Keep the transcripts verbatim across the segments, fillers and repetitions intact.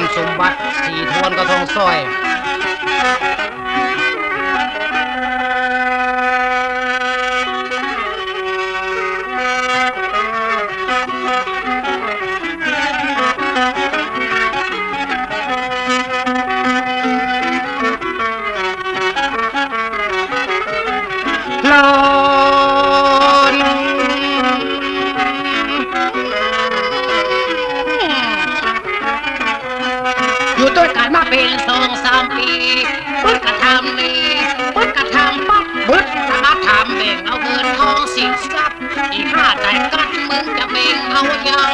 งสมบัติ ศรีทวนก็ทองสร้อย อยู่ตวยกั๋นมาเป๋นสองสามปี๋ ปึ๊ดก็ทำนี่ ปึ๊ดก็ทำปั๊บ ปึ๊ดก็มาทำแบ่งเอาเงินทองสินทรัพย์ ตี้ห้าได้กั๋น มึงจะแบ่งเอายัง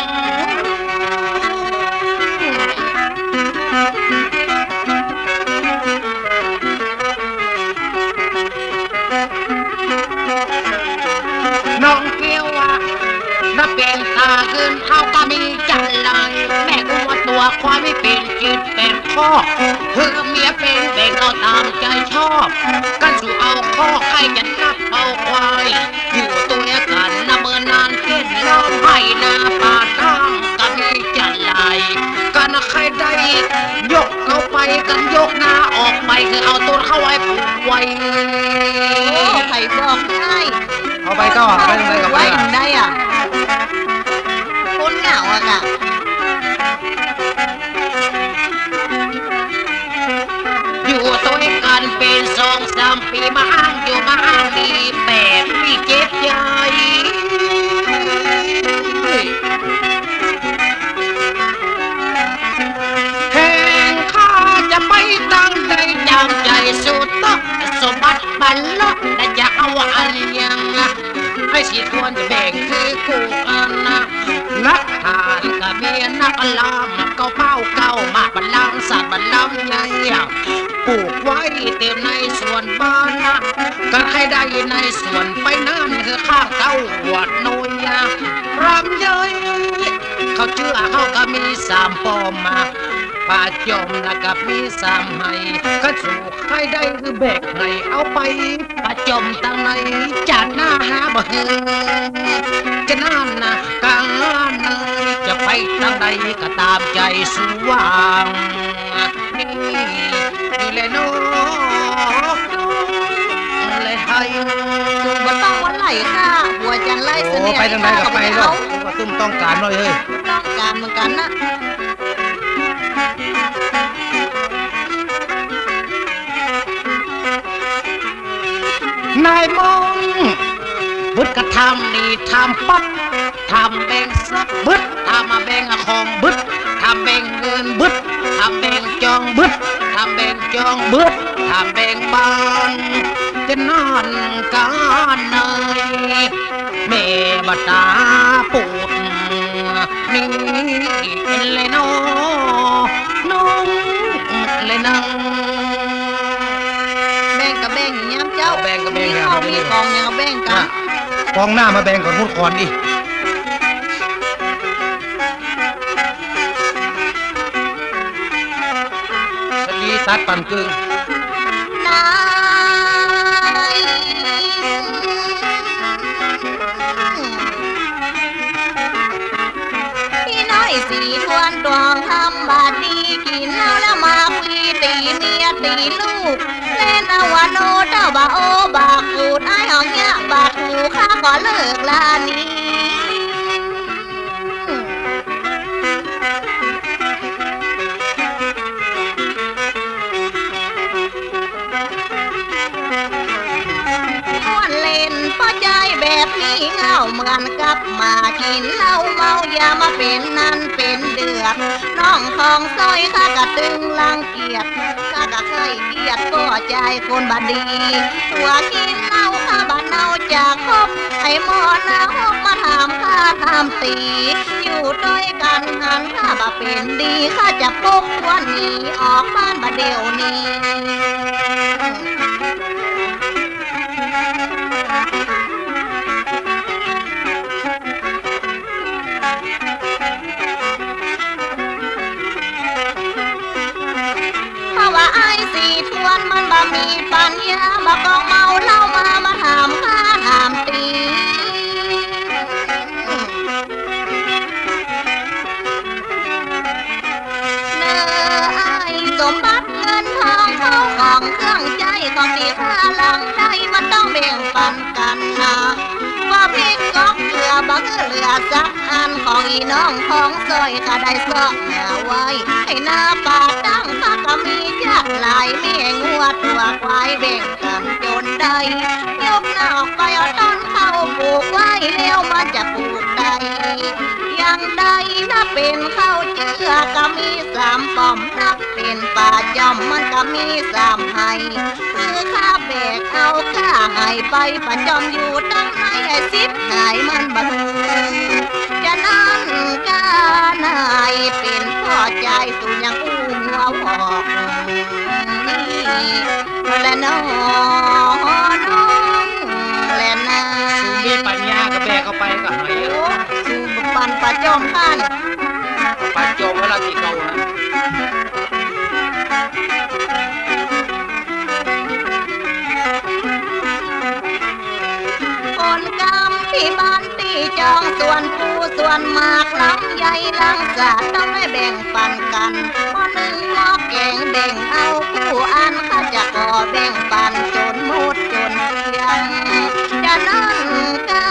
น้องแก้วว่า น้าเป๋นต๋าหื้นเฮาก็มีจันไร แม่กูว่าตั๋วควายมีเป๋นเจ็ดแปดคอก หื้อเมียเป๋นแบ่งเอาต๋ามใจ๋ชอบ กั๋นสู่เอาคอกใค่จะนับเอาควาย อยู่ตวยกั๋นนะเมื่อนานเก็ดล้อมไฮ่นาป่าตาง ก็มีจันไร กั๋นใค่ได้ ยกเอาไป กั๋นยกหน้าออกไป หื้อเอาตั๋วเข้าไอ้ผู้ไว โอ้ ใผบอกได้ เอาไปก็ เอาไปตรงไหนก็ไป ไว้ อะ ได้อะ คนเหงาอะค่ะ อยู่ตวยกั๋นเป๋นสองสามปี๋ มาอ้างอยู่มาอ้างดี แปลกตี้เจ็บใจ๋ แห่งข้าจะไปตางใดต๋ามใจ๋สุด สมบัติบัลเลาะ และจะเอาอันยัง ไอ้ศรีทวนจะแบ่งหื้อกู้อันนะ หลักฐานก็มีนักล่า เก้าเป้าเก้าหมากบัลลังก์สัตว์บัลลังก์ใหญ่ ปลูกไว้เต็มในสวนบ้านนะ กั๋นใค่ได้ในสวนไปนั้น หื้อข้าเก้าอวดหน่วยอะ รำใหญ่ เขาเจื้อเขาก็มีสามป้อมมา ป้าจอมแล้วก็มีสามไฮ่ กั๋นสู่ใค่ได้หื้อแบ่งไฮ่เอาไป ป้าจอมตางใน จาดหน้าหาบ่หื้อ จะนั้นนะ กั๋นจะไปตางใดก็ต๋ามใจ๋สว่าง นี่แหละเนาะ แลไฮ่ บ่ต้องวันไหลค่ะ หัวจันทร์ไล่เสน่ห์ โอ้ ไปตางใดก็ไปเนาะ ข้าก็บ่ได้เอา ผมก็ตึงต้องก๋านหน่อยเฮ้ย ต้องก๋านเหมือนกั๋นนะ นายมอง บึดก็ทำนี่ทำปั๊บ ทำแบ่งทรัพย์บึด ทำมาแบ่งของบึด ทำแบ่งเงินบึด ทำแบ่งจองบึด ทำแบ่งจองบึด ทำแบ่งบ้าน จะนั้นกาเนย แม่บ่ต๋าปูด นี่แลเนาะ น้องแลเนาะ แบ่งก็แบ่งยามเจ๊า แบ่งก็แบ่งยาม มีของหยังก็แบ่งกั๋น อ่ะ กองหน้ามาแบ่งก่อน พูดก่อนดิ สะดีตัดปั่นกึ่ง นาย ปี้น้อยศรีทวนตวงทำบ่ดี กิ๋นเหล้าแล้วมาคุยตี๋เมียตี๋ลูก เล่นเอาวาโนเต้าบ่าโอบากปูด อ้ายเอาเยียะบาดหู ข้าขอเลิกลานี้ ม่วนเล่นป้อใจ๋แบบนี้ เหงาเหมือนกับหมากิ๋นเหล้าเมา อย่ามาเป๋นนั่นเป๋นเดือด น้องทองสร้อยข้าก็ตึงรังเกียจ ข้าก็ใค่เกียจป้อใจ๋คนบ่ดี ตั๋วกิ๋นเหล้าข้าบ่เนาจะคบ ไอ้หมอหน้าหกมาถามข้าถามตี๋ อยู่ตวยกั๋นหันข้าบ่เป๋นดี ข้าจะปกควรหนีออกบ้านบ่าเดี่ยวนี้ เพราะว่าอ้ายศรีทวนมันบ่มีปัญญา บ่กองเมาเหล้ามา มาถามข้าถามตี๋ เนอ ของเครื่องใจ๊ของตี้ข้าหลังได้ มันต้องแบ่งปันกั๋นนา ว่าปิ๊กก๊อกเปื้อบ่หื้อเหลือสักอัน ของอี่น้องของสอยข้าได้เซาะหาไว้ ไฮ่นาป่าตังข้าก็มีจ๊าดหลาย แม่งัวตั๋วควายแบ่งกั๋นจ๋นได้ ยกหน้าออกไปเอาต้นข้าวปลูกไว้ แล้วมันจะปลูกได้อย่างใด นับเป๋นข้าวเจื้อก็มีสามป้อม นับเป๋นป่าจ้อมมันก็มีสามไฮ่ คือข้าแบกเอาก้าไฮ่ไป ป่าจ้อมอยู่ตังใน ไอ้สิบไฮ่มันบ่หื้อ จะนั้นก้าไหนเป๋นพ่อจาย สูยังอู้หัวหอก แลน้อง แลนาย มีปัญญาก็แบกเอาไปก็ไฮ่ โอ้ สูบ่ปันป่าจ้อมข้า ป่าจ้อมเวลาตี้เก่านะ คนกำตี้บ้านตี้จอง สวนปูสวนหมาก ลำไยลังสา ต้องได้แบ่งปันกั๋น หม้อนึ่งหม้อแก๋งแบ่งเอากู้อัน ข้าจะขอแบ่งปันจ๋นหมดจ๋นเกลี้ยง จะนั้นก้า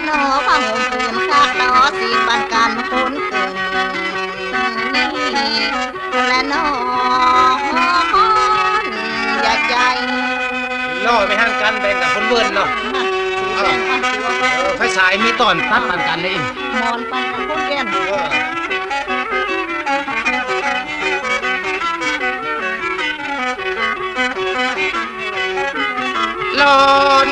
หนอ ผ้าห่มผืนข้าต่อ สิปันกั๋นคนเกิ่ง แลน้อง อย่าใจ๋ เนาะ ไม่ห่างกั๋น แบ่งกั๋นคนเวิ้นเนาะ เออ เออ ไฟฉายมีต้อนตัดปันกั๋นเลย หมอนปันกั๋นคนแก่น เออ หล่อน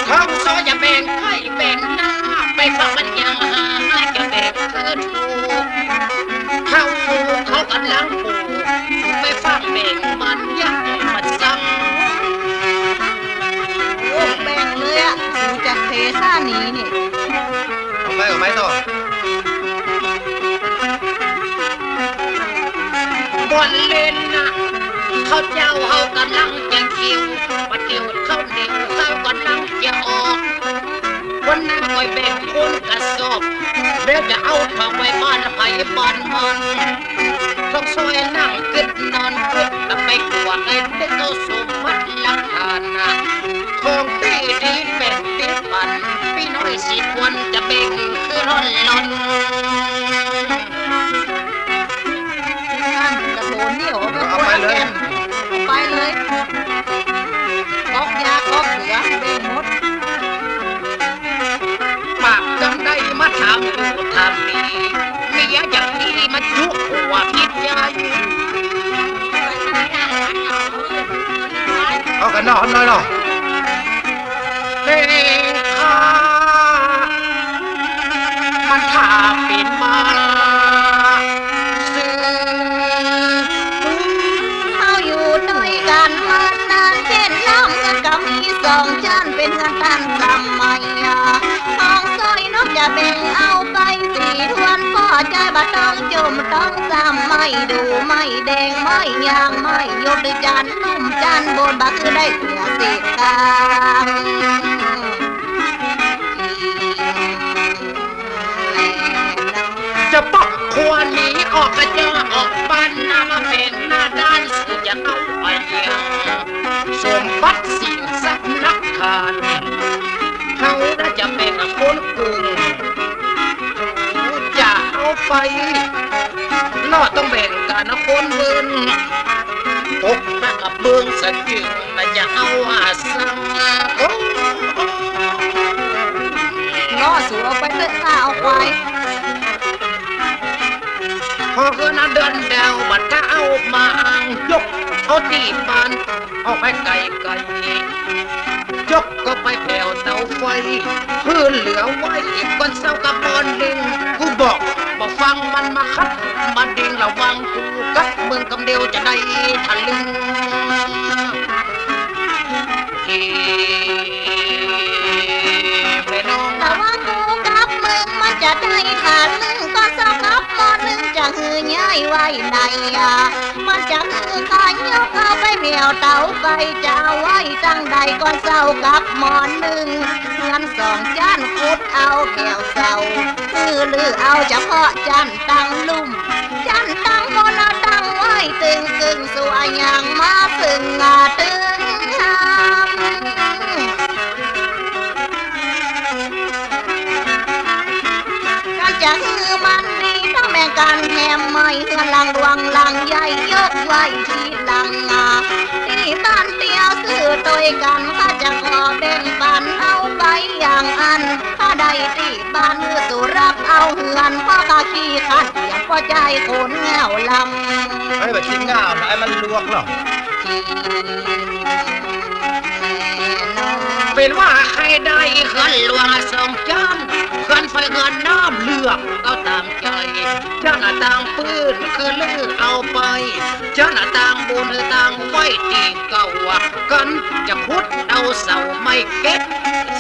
ของสอยจะแบ่งไฮ่แบ่งนา ไปฝากมันยังหา จะแบ่งคือถูก ข้าวเขาก๋ำลังปลูก ไปฝากแบ่งมันยังมันซ้ำ โอ้ แบ่งเลยอะ สูจะเทข้าหนีนี่ เอาไป เอาไปต่อ บ่อนเล่นนะ ข้าวเจ้าเฮาก๋ำลังจะเกี่ยว บ่าเดี่ยวข้าวเหนียวเฮาก๋ำลังจะออก วันนั้นค่อยแบ่งคนกระสอบ แล้วจะเอาเข้าไปบ้านใผบ้านมัน ต้องซอยนั่งกึ๊ดนอนกึ๊ด แล้วไปกั๋วไอ้เด็กเอาสมบัติหลักฐานนะ ของตี้ดีแบ่งตี้ปัน ปี้น้อยสิควรจะแบ่งคือร่อนร่อน นั่นกระโถนนี่ เอาไป เอาไปเลย เอาไปเลย ก๊อกยาก๊อกเหลือ แบ่งหมด ปากจำได้มาถามกูถามดี เมียอย่างนี้มาจุหัวผิดใจ เอากั๋นเนาะ น้อยเนาะ เตงข้า มันถ้าเป๋นมาซื่อ เฮาอยู่ตวยกั๋นมานาน เป๋นน้ำเงินก็มีสองจ้าน เป๋นเงินต้านสมัยอะ ของสอยนกจะแบ่งเอาไปสี่ถ้วน ป้อจายบ่ต้องจุ่มต้องซ้ำ ไม้ดู่ไม้แดงไม้ยางไม้ยก หรือจ้านลุ่มจ้านบน บ่คือได้เสียสิทธิ์กั๋๋น จะปอกครัวหนีออกกระเจาะออกบ้านนา มาแบ่งหน้าด้าน สูจะเอาไปเลี้ยงสมบัติสินทรัพย์หลักฐาน เฮาน่าจะแบ่งคนกรุง จะเอาไป เนาะ ต้องแบ่งกั๋นนะคนเวิ้น ตกหน้ากับเบิ่งสะจึง แต่จะเอาว่าสัง โอ้ เนาะ สูเอาไปเต๊อะ ข้าเอาไป พอเกินเดือนเดียว บัดถ้าเอามาอ้าง ยกเอาตี้บ้าน ออกไปไก๋ๆ ยกก็ไปแผวเต๋าไฟ หื้อเหลือไว้ก้อนเศร้ากับหม้อนึ่ง กูบอกบ่ฟังมันมาขัดมาดิง ระวังกูกับมึงกำเดียวจะได้ทะลึ่ง ระวังกูกับมึงมันจะได้ทะลึ่ง ก้อนเศร้ากับหม้อนึ่งจะหื้อย้ายไว้ไหนอะ มันจะหื้อข้ายกเอาไปแผวเต๋าไฟ จะเอาไว้ตังใด ก้อนเศร้ากับหม้อนึ่ง เฮือนสองจ้านขุดเอาแผวเสา หื้อ คือลือเอาเฉพาะจั๊นตังลุ่ม จั๊นตังบนเอาตั้งไว้ตึง ตึงสัวยังมาเซิ่งอาตึงหาม ก็จะหื้อมันดี ต้องแบ่งกั๋นแหมไม้ เฮือนหลังหลวงหลังใหญ่ยกไว้ตี้หลังนา ตี้บ้านเตี้ยวซื่อตวยกั๋น ข้าจะขอแบ่งปันเอาไปอย่างอั้น ถ้าได้ตี้บ้านหื้อสุรับเอาเฮือน เพราะข้าขี้คร้านเตียน เพราะใจ๊คนเหง้าลำ ไอ้บ่าขี้เหง้านะ ไอ้มันลวกเนาะ เป๋นว่าใค่ได้เฮือนหลวงสองจั๊น เฮือนไฟเฮือนน้ำเลือกเอาต๋ามใจ๋ จั๊นตังปื้นคือลือเอาไป จั๊นตังบนตังไว้ตี้เก่า กั๋นจะขุดเอาเสาไม้เก็บ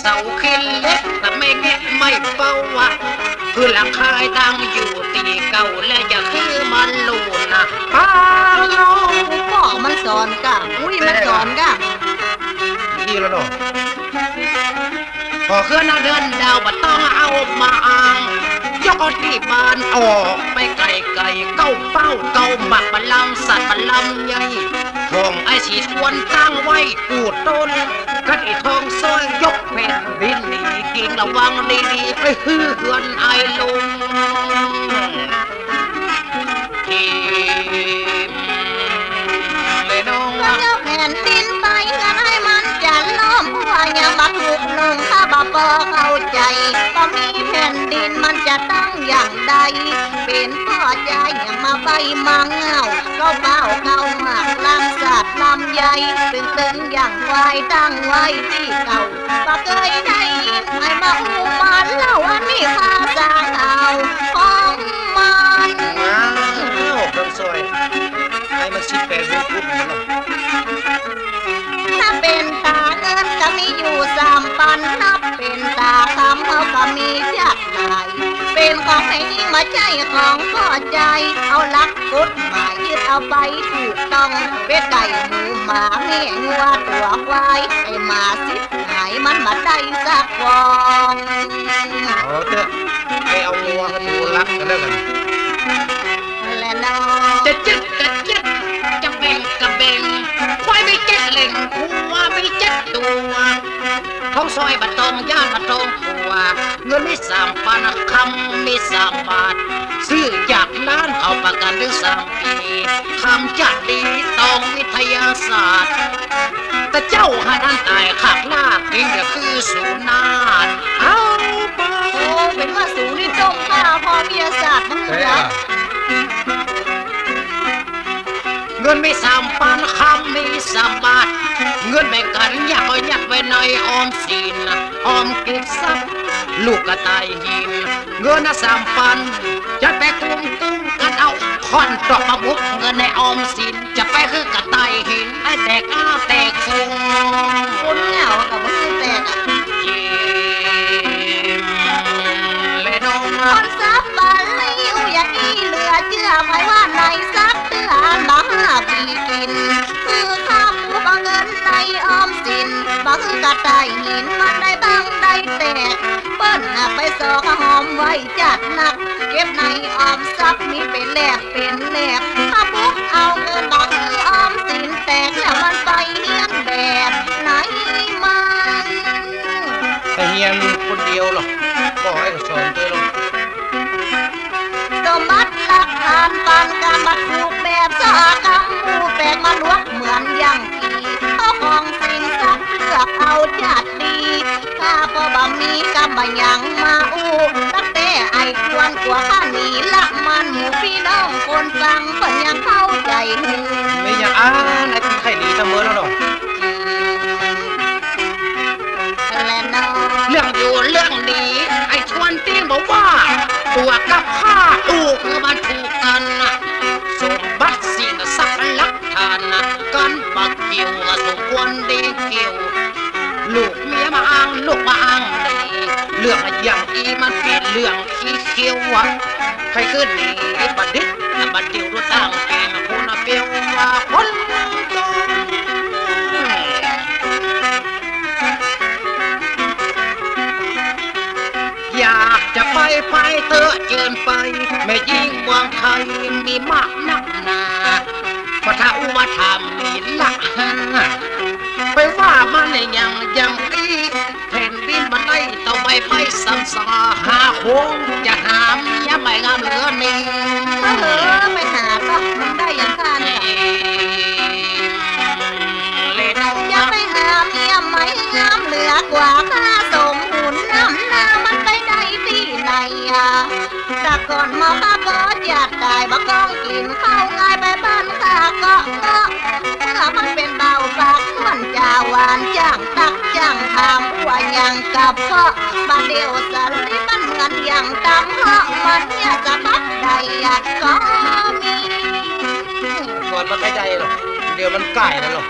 เสาขี้เหล็ก ตะแม่แงะไม้เป่า คือหลังคายตังอยู่ตี้เก่า และจะคือมันลูนนะ ปาโล ป้อมันสอนก่ะ อุ้ย มันสอนก่ะ ดีแล้วเนาะ พอเฮือนเดินดาวบ่ต้องเอามาอ้าง ยกเอาตี้บ้านออกไปไก๋ๆ เก้าเป้าเก้าหมาก บ่ลำสัตว์บ่ลำใหญ่ ของไอ้สีทวนตั้งไว้กู้ต้น กั๋นไอ้ทองซ้อยยกแผ่นดินหนี กิ่งระวังดีๆ ไปหื้อเฮือนไอ้ลง ทีมเลยน้อง ก็ยกแผ่นดินไป เฮือนไอ้มันจะล้ม หัวยังบ่ถูกลง ถ้าบ่ปอเข้าใจ๋ บ่มีแผ่นดินมันจะตั้งอย่างใด เป๋นป้อใจ๋ยังมาใบ้มาเหง้า เก้าเป้าเก้าหมาก ลำสัตว์ลำใหญ่ ตึงๆ อย่างควายตั้งไว้ตี้เก่า บ่เกยได้ยินใผมาอู้มาเล่า อันนี้ภาษาเหง้าของมัน อ้าว เบิ่งซ่อย ไอ้มันสิแปลรูปพูดมันเนาะ ถ้าเป๋นต๋าเงินก็มีอยู่สามปัน นับเป๋นต๋าคำเฮาก็มีจักหลาย เป๋นของแม่ญิงบ่ใจ้ของป้อใจ๋ เอาหลักกฎหมายยึดเอาไปถูกต้อง เป๋นไก่หมูหมาแม่งัวตั๋วควาย ไอ้หมาสิบหายมันบ่ได้สักฟอง เอาเถอะ ไปเอางัวกับหมูรักกันแล้วกัน และน้อง จะจึ๊กกะจึ๊ก จะแบ่งกะแบ่ง ควายมีเจ็ดเล่ง งัวมีเจ็ดตั๋ว ทองซ้อยบ่ต้องย้านบ่ต้องกั๋ว เงินมีสามปัน คำมีสามบาท ซื้อจากร้านเขาประกั๋นเถิงสามปี๋ คำจะดีต้องวิทยาศาสตร์ แต่เจ้าหันอันต๋ายขากลาก กิ๋นก็คือสูนน่าน เอาไป โอ้ เป๋นว่าสูนี่จ้องกล้าพอวิทยาศาสตร์มั้งเหรอ เงินมีสามปัน คำมีสามบาท เงินแบ่งกั๋น ยักก็ยักไว้ในออมสิน ออมเก็บทรัพย์ ลูกกะต่ายหิน เงินน่ะสามปัน จะไปกุมกุ้งกั๋นเอา ค่อนตอกปลาหมึก เงินในออมสิน จะไปหื้อกะต่ายหิน ไอ้แตกอ้าแตกฟูง คนเหง้าก็บ่หื้อแตกอะ และน้อง คนสับปะหลิวอย่างอี้เหลือเจื้อ ใผว่าในสักเตื้อ บ่หื้อปี๋กิ๋น คือข้าผู้บ่เงินในออมสิน บ่หื้อกะต่ายหิน มันได้บั้งได้แตก เปิ้นน่ะไปซอกหอมไว้จัดนัก เก็บในออมทรัพย์มีเป๋นแลบเป๋นแลบ ถ้าบุกเอาเงินบ่หื้อออมสินแตก แล้วมันไปเฮียนแบบไหนมัน ไปเฮียนคนเดียวเหรอ บ่ให้เขาสอนตวยเหรอ สมบัติหลักฐานปานกั๋นบ่ถูกแบบ สาหกรรมหมู่แปลกมาลวกเหมือนอย่าง เอาของสินทรัพย์เลือกเอาจัดดี ข้าก็บ่มีกำบ่หยังมาอู้ ตั้งแต่ไอ้ควรกั๋วข้าหนีละ มันหมู่ปี้น้องคนฟังเปิ้นยังเข้าใจ๋หื้อ มีอย่างอั้น ไอ้ตี้ใค่ดีเสมอแล้วเนาะ และเนาะ เรื่องอยู่เรื่องหนี ไอ้ชวนตี้บอกว่า ตั๋วกับข้าอู้คือมันถูกกั๋นน่ะ สมบัติสินทรัพย์หลัก ฐานะกั๋นบ่เกี่ยว สมควรได้เกี่ยว ลูกเมียมาอ้าง ลูกมาอ้างดี เรื่องอย่างอี้มันเป๋นเรื่องขี้เขี้ยวอะ ใค่ขึ้นหนีบ่ดิด บ่เดี่ยวดูตั้งแปง คนเปียวว่าคนจน อยากจะไปไป เตื้อเจิญไป แม่ญิงเมืองไทยมีมากนักหนา ปะทะอุปถัมภ์มีละห้า ไปว่ามันเนี่ยยัง ยังอี้ แผ่นดินมันได้เต้าใบ้ไปซ้ำซา หาคงจะหาเมียใหม่งามเหลือนี้ เออ ไปหาก็มันได้อย่างข้าเนี่ย เลยน้อง อย่าไปหาเมียใหม่งามเหลือกว่าข้า สมบุญนำหน้ามันไปได้ตี้ไหนอะ แต่ก่อนเมาข้าก็อยากต๋าย บ่ก้องกิ๋นข้าวง่าย ไปบ้านข้าก็ ก็ เมื่อมันเป๋นบ่าวปากม่วน จ๋าหวานจ้างตักจ้างถาม ว่าหยังกะเพาะ บ่าเดี่ยวสลิดมันเหมือนอย่างตำเหาะ มันเนี่ยสะบัดได้อะก็มี ก่อนมันไม่ได้หรอก เดี๋ยวมันก่ายแล้วหรอก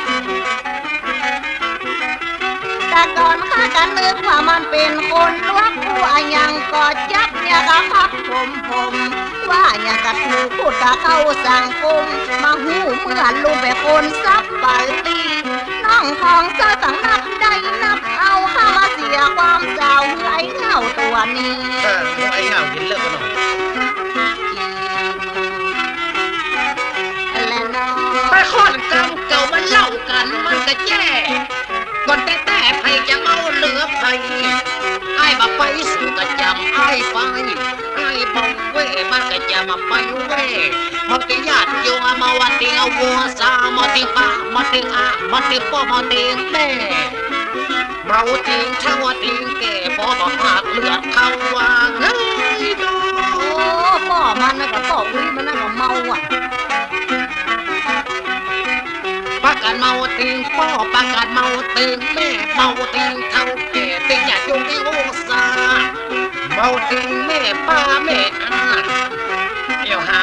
แต่ก่อนข้าก็นึกว่ามันเป๋นคนลวก ผู้อะหยังก็จับเนี่ยกะพักผมผม ว่าหยังกะถูกพูดกะเข้าสังคม มาฮู้เมื่อลุงเป๋นคนสับไปตี้ น้องของเจ้าต้องนับได้นับเอา ข้ามาเสียความสาวหื้อไอ้เหง้าตั๋วนี้ เออ ไอ้เหง้ากิ๋นเลิกกันหน่อย และน้อง ไปข้อนกำเก่ามันเล่ากั๋นมันกะแจ้ ก่อนแต๊ๆ ใผจะเมาเหลือใผ อ้ายบ่ไป สูก็จำอ้ายไป อ้ายบ่แว่ มันกะจำบ่ไปแว่ เมาติงญาติโยม เมาว่าติงวัวซา เมาติงป้า เมาติงอา เมาติงป้อ เมาติงแม่ เมาติงเฒ่าติงแก่ ป้อบ่ปากเลือดเข้าว่าไงดู โอ้ ป้อมันนะกะป้ออุ๊ยมันนะกะเมาอะ ปากั๋นเมาติงป้อ ปากั๋นเมาติงแม่ เมาติงเฒ่าแก่ ติงญาติโยมติงอุตสา เมาติงแม่ป้าแม่อา เดี๋ยวหา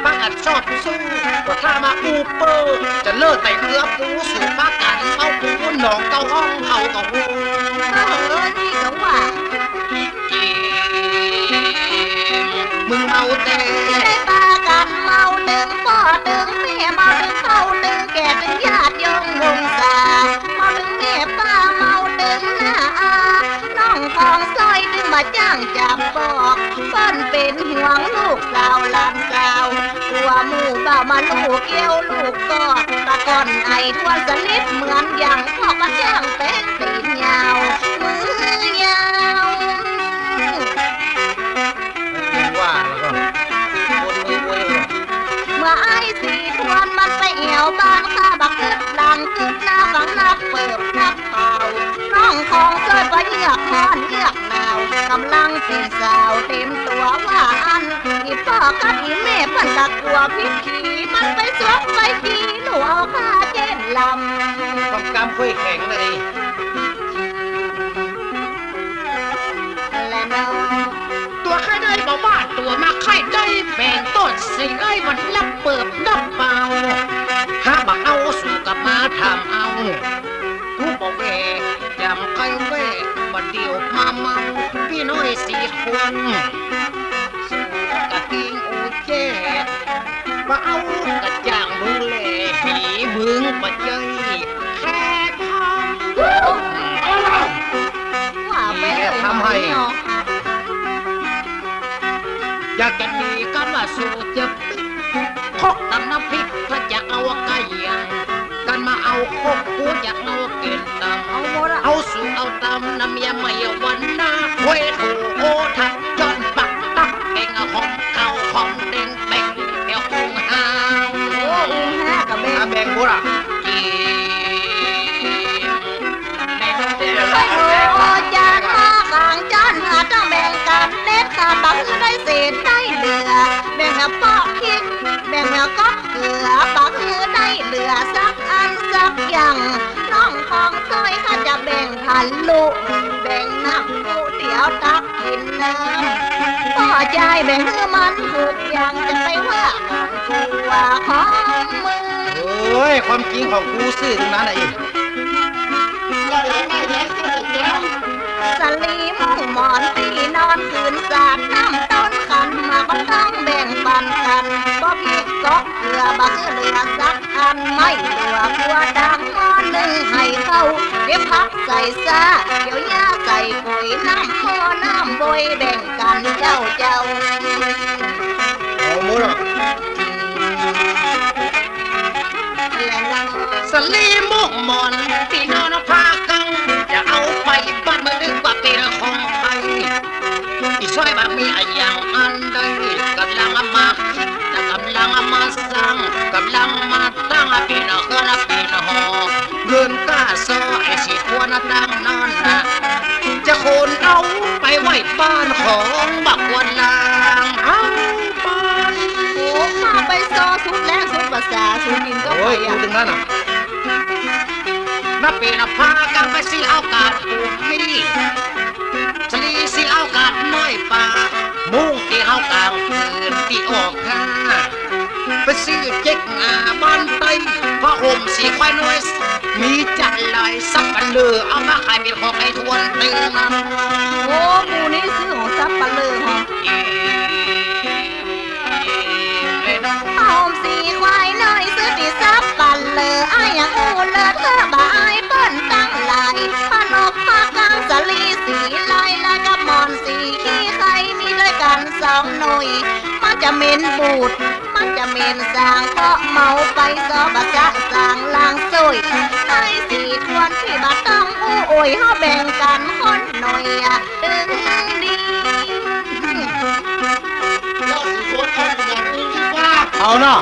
ปากั๋นชอบสู้ ก็ถ้ามาอู้เป้อ จะเลิกไต่เอื้อปูสู่ ปากั๋นเมาปูหนองเต้าห้อง เอาก็ฮู้ เออ นี่ก็ว่า มึงเมาแต่ ได้ปากั๋นเมาตึงป้อตึงแม่ เมาตึงเฒ่าตึงแก่ ตึงญาติโยมวงศา เมาตึงแม่ป้า เมาตึงน้าอา น้องของสร้อยตึงบ่าจ้างจับปอก เปิ้นเป๋นห่วงลูกสาวหลานสาว กั๋วหมู่บ่าวมาลู่เกี้ยวลู่กอด ตะก่อนไอ้ทวนสลิดเหมือนอย่างพวกบ่าจ้างแป๋ง ตีนยาว มือยาว ว่าแล้วก็คนมือมวยเหรอ เมื่ออ้ายสี่ทวนมันไปแอ่วบ้านข้า บ่กึ๊ดหลังกึ๊ดหน้า ฟังนักเปิบนักเป่า น้องของสร้อยบ่เยือกฮ้อนเยือกหนาว ก่ำลังเป๋นสาวเต๋มตั๋วว่าอั้น อี่ป้อกับอี่แม่เปิ้นกะกั๋วผิดขี้ มันไปสวบไปขี้ ลู่เอาข้าเจ๊นลำ ความกล้ามค่อยแข็งนะนี่ และน้อง ตั๋วใค่ได้บ่ว่าตั๋วมา ใค่ได้แบ่งต้นสิ่ง ไอ้มันนับเปิบนับเป่า หาบ่เอาสู่กับมาถามเอา กูบ่แว่ จำใค่แว่ บ่าเดี่ยวมาเมา ปี้น้อยสี่คน สู่กะติงอู้แจ้ บ่เอากะจ้างมึงแล หีมึงบ่ใจ้แค่คำ ว่าไปเลย ทำให้ เนาะ อยากจะมีกำว่าสู่จะปิ๊ก คกตำน้ำพริก ถ้าจะเอาไก่ย่าง กันมาเอาคก กูจะเอาเก็นตำ เอาหมดอะ เอาสู่เอาตำ น้ำเมียใหม่วันหน้า โอ้ย โอ้ โอ้ ทักจ้อนปักตัก แบ่งเอาของเขาของแดง แบ่งเดี๋ยวอุ้งหาว โอ้ อุ้งหากะแบ่ง อ่ะ แบ่งหมดอะ จี แบ่ง โอ้ จานหม้อข้างจ้อนหาต้องแบ่งกั๋นเด็ดขาด บ่หื้อได้เศษได้เหลือ แบ่งเอาปอกพริก แบ่งเอาก๊อก เกลือ บ่หื้อได้เหลือสักอันสักอย่าง น้องของสร้อยข้าจะแบ่งผันลุ แบ่งน้ำผู้เดียวตักกิ๋นเน่อ ป้อจายแบ่งหื้อมันทุกอย่าง จะไปว่าของกูว่าของมึง เอ้ย ความจริงของกูซื่อตึงนั้นน่ะอิ สลีมุ้งหมอนตี้นอน คืนสาดน้ำต้นขัน มาบ่ต้องแบ่งปันกั๋น บ่ผิดก เปื้อบ่หื้อเหลือสักอัน ไม่เหลือกั๋วดังหม้อนึ่ง หื้อเข้าเก็บผักใส่ซ้า เดี๋ยวเยียะใส่ก๋วย น้ำโม่น้ำบวย แบ่งกั๋นเจ้าเจ้า เอาหมดอะ สาลีหมกหม่อน ตี้นอนผ้ากั๋ง จะเอาไปบ้าน บ่นึกว่าเป๋นของใผ ตี้ซ้อยบ่มีอะหยังอันใด ก่ำลังมา ก่ำลังมาสร้าง ก่ำลังมาตั้ง เป๋นเฮือนเป๋นหอ เงินก้าซ้อไอ้สี่คนตั้งนั้นนะ จะขนเอาไปไว้บ้านของบักควรลาง เอาไป โอ้ ข้าไปซ้อสุดแฮงสุดภาษา สูกิ๋นก็ไป โอ้ย อะ พูดเถิงนั้นน่ะ นับเป๋นผ้ากั๋งไปสิเอากาดปูกมี สาลีสิเอากาดน้อยป่า มุ้งตี้เฮากางคืนตี้ออกหา ไปซื้อเจ๊กงาบ้านใต้ ผ้าห่มสีควายน้อย มีจัดหลาย สับปะเลอเอามาขายเป๋นของไอ้ทวนตึงนั้น โอ้ หมู่นี้ซื้อของสับปะเลอเหรอ ผ้าห่มสีควายน้อย ซื้อตี้สับปะเลอ อ้ายยังอู้เลิศเฮอะบ่อายเปิ้นตังหลาย ผ้าหนบผ้ากางสาลีสีลาย และกับหมอนสีขี้ไข่ มีด้วยกั๋นสองหน่วย มันจะเหม็นบูด มันจะเหม็นสาง เพราะเมาไปซ้อบ่สะสางล้างส้วย ไอ้สี่คนตี้บ่ต้องอู้โอย เฮาแบ่งกั๋นคนหน่วยอะ ตึงดี เอาเนาะ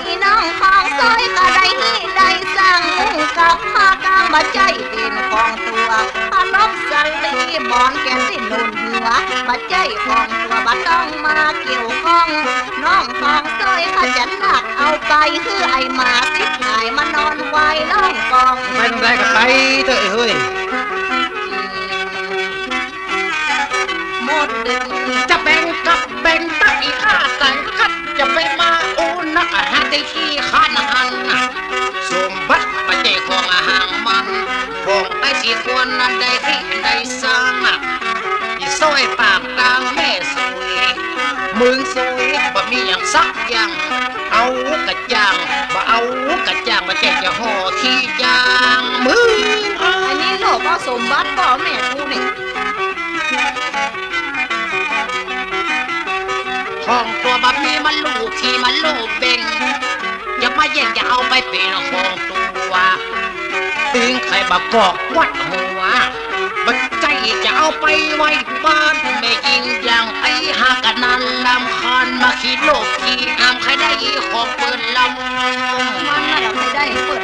อีน้องของซ้อยก็ได้ฮิได้สร้าง มุ้งกับผ้ากางบ่ใจ้เป๋นของตั๋ว ผ้าหนบสาลีหมอนแก่นตี้หนุนหัว บ่ใจ้ของตั๋ว บ่ต้องมาเกี่ยวข้อง น้องของซ้อยข้าจะลักเอาไป หื้อไอ้หมาสิบหายมานอนควายร้องกอง ไปตรงใดก็ไปเต๊อะเฮ้ย หมด จะแบ่งกับแบ่งตั๊ก อีข้าใส่กั๊ด จะไปมาอู้นัก อะหาตี้ขี้ค้านหันน่ะ สมบัติบ่ใจ้ของอะหางมัน ของไอ้สี่คนนั้นได้ฮิได้สร้างอะ ตี้ซ้อยปากตางแม่สวย เมืองสวย บ่มีหยังสักอย่าง เอากระจ่าง บ่เอากระจ่าง บ่ใจ้จะห่อขี้จ่าง มึง อันนี้หลอกเอาสมบัติป้อแม่กูนี่ ของตั๋วบ่มีมาลู่ขี้มาลู่เบ่ง จะมาแย่งจะเอาไปเป๋นของตั๋ว ตึงใค่บ่กอกวัดหัว บ่ใจ้จะเอาไปไว้บ้าน แม่ญิงอย่างไอ้หากะนั้นรำคาญ มาขี้โลภขี้อำ ใค่ได้ของเปิ้นลำ มันน่ะใค่ได้เปิ้น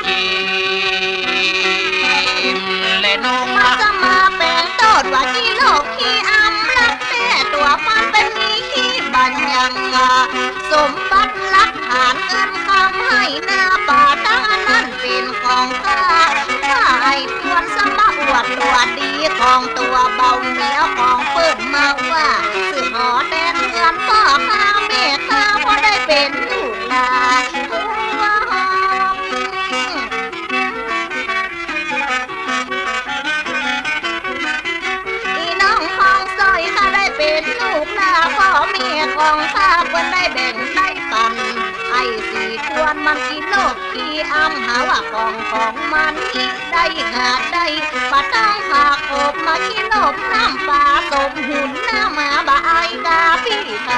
กิ๋นแลน้อง มา ละ จะมาแป๋งโต้ษว่าขี้โลภขี้อำ ลักแต๊ตั๋วมันเป๋นมีขี้บ่ายัง สมบัติหลักฐานเงินคำไฮ่นาป่าตังอันนั้นเป๋นของข้า ข้าไอ้ควรสมาอวดตั๋วดี ของตั๋วบ่ามี เอาของเปิ้นมาว่า สืบหอแตนเฮือนป้อข้าแม่ข้า บ่ได้เป๋นลูกหลาน อีน้องของซ้อยข้าได้เป๋นลูกหลานป้อแม่ของข้า เปิ้นได้แบ่งได้ปัน ไอ้สี่คนมันขี้โลภขี้อำ หาว่าของของมัน ได้หาได้ บ่ต้องผากอบมาขี้โลภน้ำปลา สมหุนน้ำหมาบ่อายกาปี้ไผ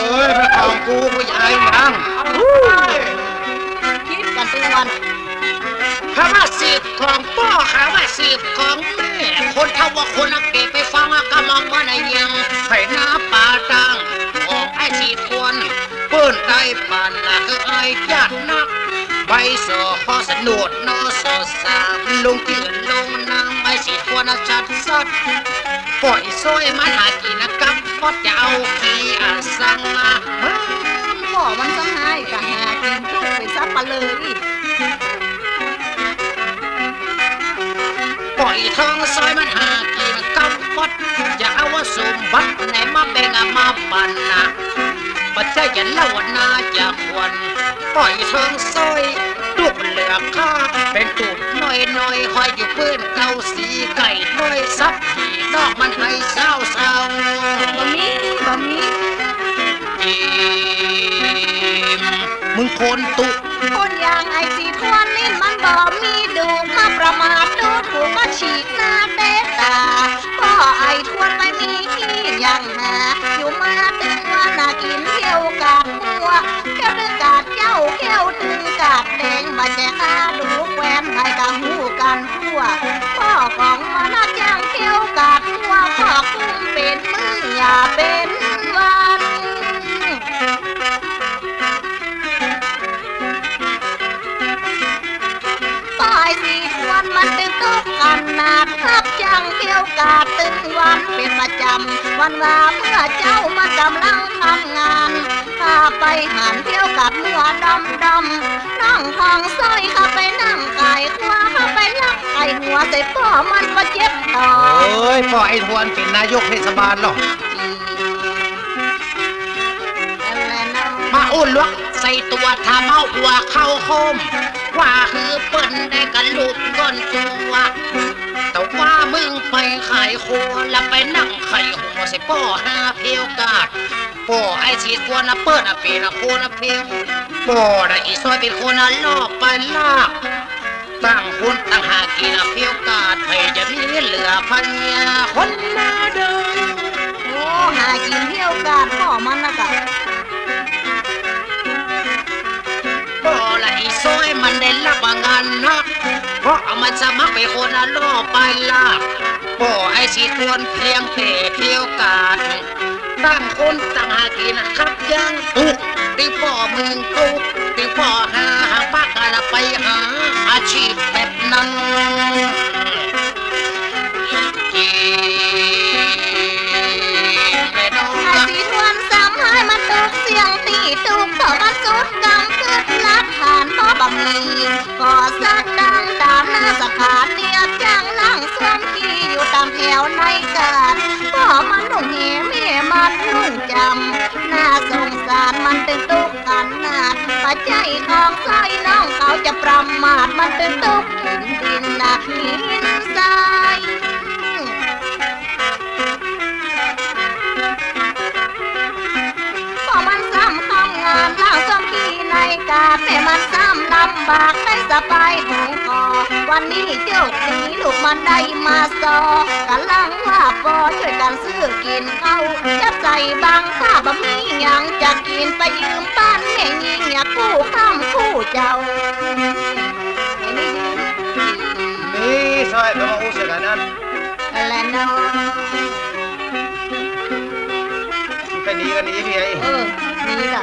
โอ้ย มันของกู กูจะอายหยัง คิดกั๋นไปวัน หาว่าสืบของป้อ หาว่าสืบของแม่ คนเฒ่าว่าคนอักเกไปฟังกำมันยัง ไฮ่นาป่าตังของไอ้สี่คน เปิ้นได้ปันนะ เออ ไอ้ยาดนัก ใบสอขอสนุดนอสอสาม ลงจื้อลงนาม ไอ้สี่คนนะจัดสัตว์ ป้ออีซ้อยมันหากิ๋นนะ กำป๊อดจะเอาขี้อะสังมา ป้อมันซ้ำฮ้าย กะหากิ๋นตุ๊กไปสับปะเลออี้ ป้ออีทองซ้อยมันหากิ๋นกำป๊อด จะเอาสมบัติไหนมาแบ่งอะมาปันนะ บ่ใจ้จะเล่านาจะควร ป้ออีทองซ้อย ตุ๊กเหลือข้า เป๋นตุ๊กน้อยๆ ห้อยอยู่ปื้นเกาสีไก่น้อยสับ นอกมันไผเศร้าๆ บ่มี บ่มี กิ๋ มึงคนตุ๊ คนอย่างไอ้สีทวนนี่มันบ่มีดู มาประมาทดูถูกก็ฉีกหน้าเตะตา ป้อไอ้ทวนไปมีขี้อย่างหา อยู่มาตึงวันน่ะกิ๋นเขี้ยวกาดงัว เขี้ยวตึงกาดเจ๊า เขี้ยวตึงกาดแดง บ่าแจข้าดูแควน ใผก็ฮู้กั๋นทั่ว ป้อของมันน่ะจ้างเขี้ยวกาดงัว ป้อกุ้มเป๋นมื้ออย่าเป๋นวัน ป้อไอ้สีทวนมันตึงตุ๊กข์ขนาด ฮับจ้างเขี้ยวกาดตึงวันเป๋นประจ๋ำ วันว่าเมื่อเจ๊ามันก่ำลังทำงาน ข้าไปหันเขี้ยวกาดมัวดำๆ น้องทองสร้อยข้าไปนั่งขายครัว ข้าไปลักขายหัวใส่ป้อมันบ่เจ็บต่อ เอ้ย ป้อไอ้ทวนเป๋นนายกเทศบาลลอ มาอู้หลวกใส่ตั๋ว ถ้าเมาอัวเข้าโคม ว่าหื้อเปิ้นได้กะลุกก้อนตั๋ว แต่ว่ามึงไปขายครัว แล้วไปนั่งขายหัวใส่ป้อหาเขี้ยวกาด ป้อไอ้สีทวนน่ะเปิ้นน่ะเป๋นคนน่ะเขี้ยว ป้อน่ะอีซ้อยเป๋นคนน่ะลอบไปลัก ต่างคนต่างหากิ๋นเขี้ยวกาด ใผจะมีเหลือปัญญาคนมาเดิน โอ้ หากิ๋นเขี้ยวกาดป้อมันนะกะ ป้อละอีซ้อยมันได้ฮับงานหนัก เพราะมันสมัครเป๋นคนน่ะลอบไปลัก ป้อไอ้สีทวนเพียงแต่เขี้ยวกาด ต่างคนต่างหากิ๋นครับ ยังตุ๊กข์ ตึงป้อมึงตุ๊กข์ ตึงป้อหา หาปะกะละไปหาอาชีพแบบนั้น แม่น้อง ไอ้สีทวนซ้ำหายมันตุ๊กข์เสี้ยงตี้ตุ๊กข์ เพราะมันสุดกำกึ๊ดลักหาบ่มี ก่อสร้างต๋ามหน้าสถานี จ้างล่างส้วมขี้อยู่ต๋ามแถวในกาด ป้อมันนุ่งแห แม่มันนุ่งจำ น่าสงสารมันตึงตุ๊กข์ขนาด บ่ใจ้ทองสร้อยน้องเขาจะประมาท มันตึงตุ๊กข์กิ๋นดินน่ะกิ๋นทราย ป้อมันซ้ำทำงานล่างส้วมขี้ในกาด แม่มันซ้ำลำบากได้สบายหงขอ วันนี้โจคดีลูกมันได้มาซอ ก่ำลังว่าปอจ้วยกั๋นซื้อกิ๋นข้าว จับใส่บัง ถ้าบ่มีหยังจะกิ๋น ไปยืมบ้านแม่ญิงเนี่ยกู้ค่ำกู้เจ๊า นี่ซ้อยก็มาอู้เสียกั๋นนั้น แหละเนาะ ไปดีกั๋นดีพี่ไอ้ เออ ดีจ้ะ